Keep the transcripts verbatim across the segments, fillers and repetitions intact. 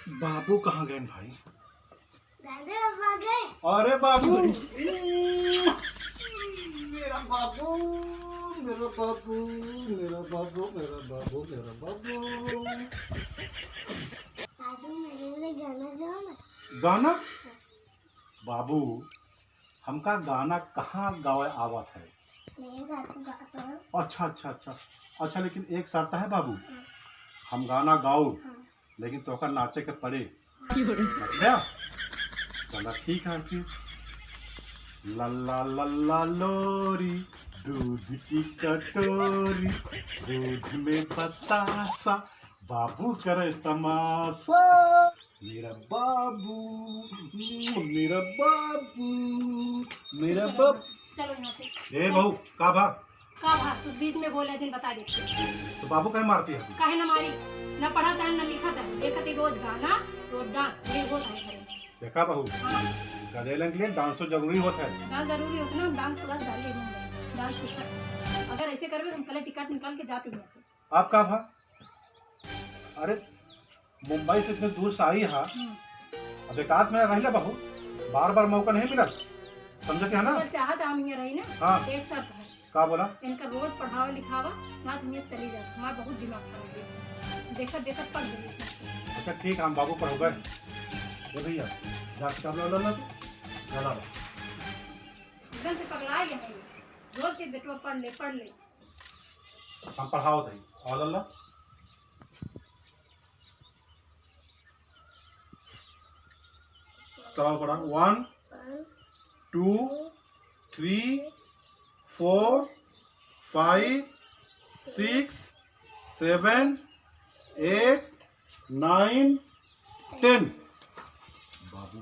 बाबू कहाँ गए भाई? दादा बाबा गए। अरे बाबू, मेरा बाबू, मेरा बाबू, मेरा बाबू, मेरा बाबू, मेरा बाबू। दादू, मेरे लिए गाना गाओ ना। गाना? बाबू, हमका गाना कहाँ गावे आवत है? नहीं, गाना गाता हूँ। अच्छा, अच्छा, अच्छा। अच्छा, लेकिन एक शर्त है बाबू, हाँ। हम गाना गाउब, हाँ। लेकिन तोहका नाचे के पड़े। अच्छा? चला ठीक है फिर। लल्ला लल्ला लोरी, दूध की कटोरी, दूध में बतासा, बाबू करे तमाशा। मेरा बाबू, मेरा बाबू, मेरा चलो, बाबू। चलो यहाँ से। ए चलो। बहू, का भा? का भा? तू बीच में बोले जिन बता देते। तो बाबू काहे मारती है? काहे ना मारी? ना पढ़त है, ना लिखत है। देखत ही रोज गाना और डांस, ये होत है घर में। देखा बहू, हाँ। गदेलन के लिए डांसो जरूरी होत है। डांस जरूरी होत ना, हम डांस क्लास डाल ले हूँ, डांस सीखत है। अगर ऐसे करबे, हम कल टिकट निकाल के जाते हैं यहाँ से। आप का भा? अरे, मुंबई से इतने दूर से आई हा। हम्म। अब एक आध महीना रह ले बहू, बार-बार मौका नहीं मिलत। समझत है ना? अगर चाहत हम यहाँ रही ना, हाँ। एक शर्त है। का बोला? इनका रोज पढ़ावा लिखावा, ना तो हम यहाँ चली जात। हमारा बहुत दिमाग खराब है। देखत, देखत पढ़ गई। अच्छा ठीक है, हम बाबू पढ़ाऊंगा। ए भैया, जा किताब ला, ला, ला तू। ला, ला, ला। एकदम से पगला गया है ये। रोज के बेटवा पढ़ ले, पढ़ ले। हम पढ़ावत हई। और अल्लाह। चलाओ पढ़ा। One, two, three, four, five, six, seven, eight, nine, ten। बाबू,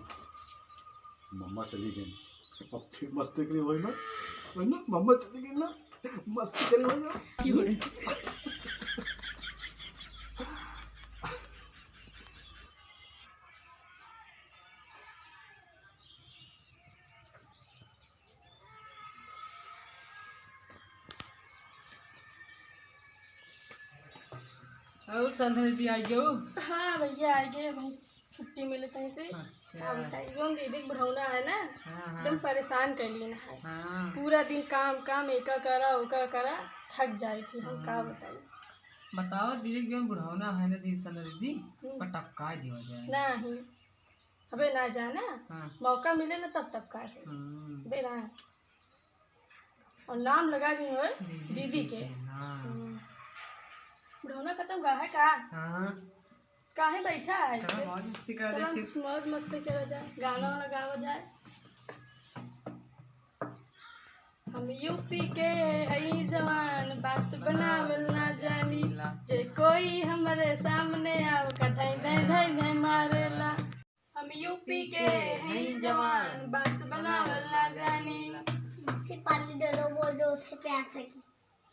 मम्मा चली गई। अब फिर मस्ती करी वही ना, वही ना, मम्मा चली गई ना, मस्ती करी वही ना। और संध्या दीदी आई गयो? हाँ भैया, आ गए भाई, छुट्टी मिले कहीं से। अच्छा। का बताई, जौन दीदी के बुढ़ौना है ना, हाँ, हाँ। एकदम परेशान कर लिए ना है। हाँ। पूरा दिन काम, काम, एका करा, ओका करा, थक जाए थी, हम का हाँ। बताई। बताओ दीदी, जौन बुढ़ौना है ना जी, संध्या दीदी, हम्म। ओका टपकाए दिया जाए। नहीं। अबे ना जाना, हाँ। मौका मिले ना तब, तब का है। हम्म। अबे ना। और नाम लगा दी हुए दीदी दीदी के। के, हाँ। हम्म। बुढ़ौना खत्म गा है का? हाँ। काहे बैठा है चलो ऐसे? मौज मस्ती करा चलो जाए फिर। कुछ मौज मस्ती करा जाए, गाना वाना गावा जाए। हम यूपी के हई जवान, बात बनावल ना जानी। जे कोई हमरे सामने आव, का धई धई धई धई मारेला। हम यूपी के हई जवान, बात बनावल ना जानी। से पानी दे दो, वो जोर से प्यास लगी।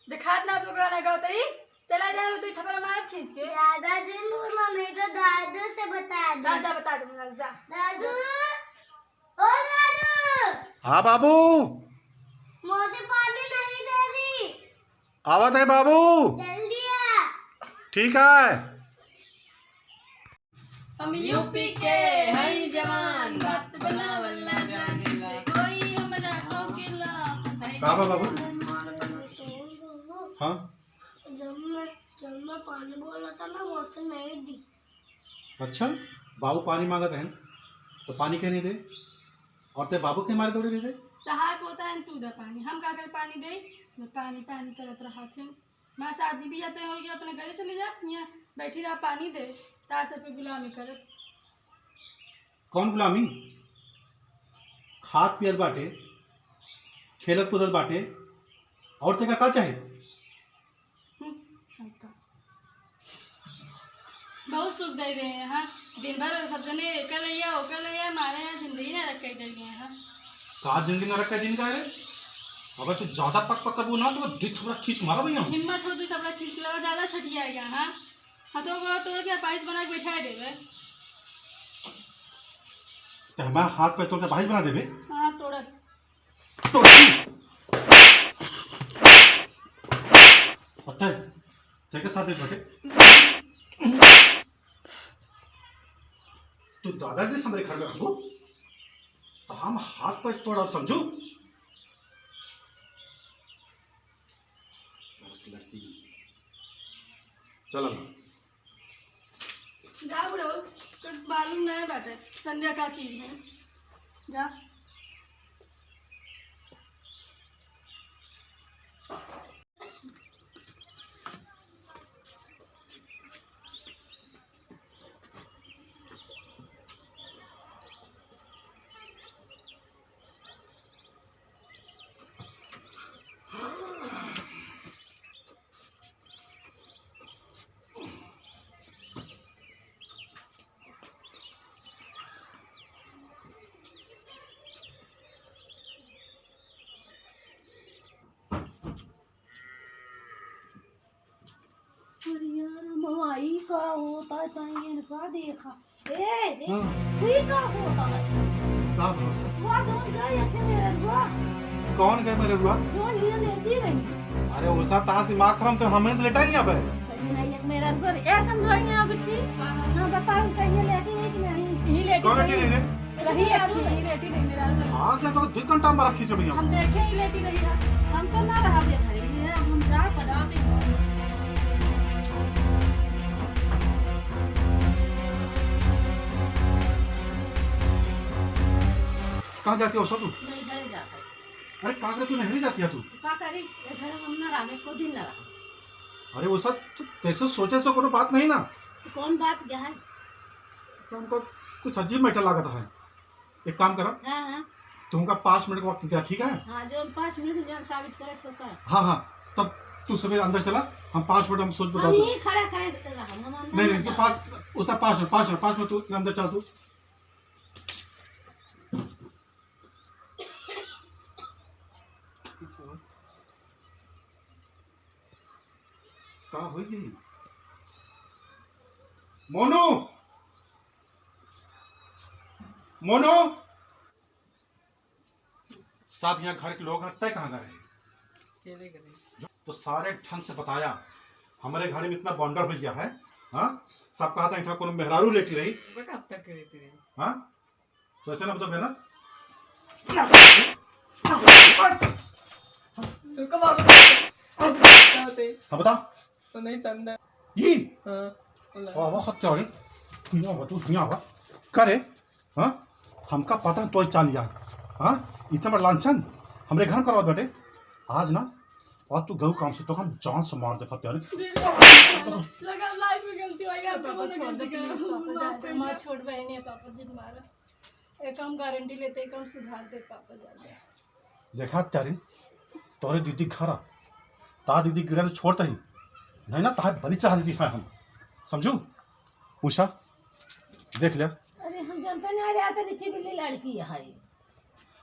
दिखात ना तो गाना गाओ तई, चला जाए में दो थप्पड़ मारब खींच के। ज्यादा दिन बोलो, नहीं तो दादू से बता दो। जा, जा, बता दो, जा। दादू, ओ दादू। हाँ बाबू। मुँह से पानी नहीं दे रही। आवत है बाबू। जल्दी आ। ठीक है। हम यूपी के हई जवान, बात बनावल ना जानी। जे कोई हमरा टोकेला, बताई का बा बाबू? हाँ? जब मैं, जब मैं पानी बोला था ना, मौसम नहीं दी। अच्छा, बाबू पानी मांगत है, तो पानी के नहीं दे? और ते बाबू के मारे थोड़ी नहीं दे? सहाय पोता है, तू दे पानी, हम का करे पानी दे? मैं पानी, पानी करत रहा थे। माँ शादी बियाह तय होइगा, अपने घरे चली जा, यहाँ बैठी रहा, पानी दे, तार सर पे गुलामी करत। कौन गुलामी? खात पियत बाटे, खेलत कूदत बाटे, और तेका का चाहे? हम्म, और का? बहुत सुख दे रहे हैं, हाँ। दिन भर सब जने एकर लइया, ओकर लइया, मारे यहाँ जिंदगी नरक कर दे गए हैं, हाँ। का जिंदगी नरक कर दिन का रे? अगर तू ज्यादा पक पक करबू ना, तो दुई थपड़ा खींच मारा भैया। हिम्मत हो, दुई थपड़ा खींच के लावा, ज्यादा छठियाएगा, हाँ। हाथों गोड़ तोड़ के पाइस बना के बैठा देवे। तो हमारा हाथ पैर तोड़ के पाइस बना देवे? हाँ, तोड़। तोड़। पता है, तेरे साथ एक बात है। दादागिरी से हमरे घर में रहबू, तो हम हाथ पैर तोड़ब, समझू? चल ना। जा बुढ़ऊ, तो मालूम नहीं बाटे संध्या का चीज है। जा। अरे यार, मामा, ई का होता है? ताई इनका देखा। ए, ए, हाँ। ई का होता है? का भरोसा? वो दोन गए, एक मेरा हुआ। कौन गए मेरे हुआ? जो ये लेटी रही। अरे, उसा तार दिमाग खराब तो हमें तो लेटा ही अब है। सही नहीं, एक मेरा हुआ। ए, समझो यहाँ बिट्टी। हाँ, बताओ, चाहिए लेटी रही कि नहीं? यही लेटी कौन रही। लेटी रही रे? रही अखी, यही लेटी रही मेरा। भाग जा, तो दुई घंटा में रखी सब यहाँ। हम देखे ही लेटी रही है। हम तो ना रहा दे घरे, ये हम जा पड़ा दे। कहाँ जाती हो सब? मैं इधर ही जाता हूँ। अरे का करे, तू नहरी जाती है तू? तो का करी? ये घर में हम ना रहा, एको दिन ना रहा। अरे वो सब तो तैसे सोचे से कोनो बात नहीं ना। तो कौन बात क्या है? तो हमको कुछ अजीब मैटर लागत है। एक काम करा, हाँ, हाँ। तुमका पाँच मिनट का वक्त दिया, ठीक है? हाँ, जो हम पाँच मिनट में जो साबित करे तो का? हाँ, हाँ, तब तू सुबह अंदर चला, हम पाँच मिनट हम सोच हम बता दो। यहीं खड़े खड़े रहा, हम अंदर नहीं, नहीं, ना तू जाओ। पाँच, उसका पाँच मिनट, पाँच मिनट, पाँच मिनट तू अंदर चला तू। का होई गई? मोनू! मोनू! सब यहाँ घर के लोग हैं, तय कहाँ गए? खेले गए। तो सारे ढंग से बताया, हमारे घर में इतना बौंडर हो गया है, हाँ? सब कहा था, इठा कोनो मेहरारू लेटी रही। बेटा, अब तक लेटी रही। हाँ? तो ऐसे ना बता, बेना। तुमको बाबा क्या होते? हाँ, बता। तो नहीं चंदा। ई? हाँ, बोला। वाह, वाह, हत्या हो गई। हियाँ आवा तू, हियाँ आवा। का रे? हाँ? हमका पता है तोय चाल लिया। हाँ? इतना बड़ा लांछन हमरे घर करवा बाटे। आज ना, आज तू गऊ काम से तो हम जान से मार दे, हत्या रे। लगा, लाइफ में गलती हो गई, आपको बोला गलती कर। माँ छोट बहनी है, पापा जी तुम्हारा। एक हम गारंटी लेते, एक हम सुधार दे, पापा जान दे। देखा हत्या रे, तोरे दीदी घर आ, ता दीदी गिरा तो छोड़ता ही, नहीं ना ताहे बलि चढ़ा देती है हम, समझू? उषा, देख लिया। अरे हम जनता नहीं आ जाते, नीचे बिल्ली लड़की है।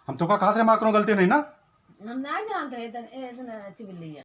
हम तो का कहा थे, माँ कोनो गलती नहीं ना। हम ना जानते रहे, इतन-, इतना चिबिल्ली है।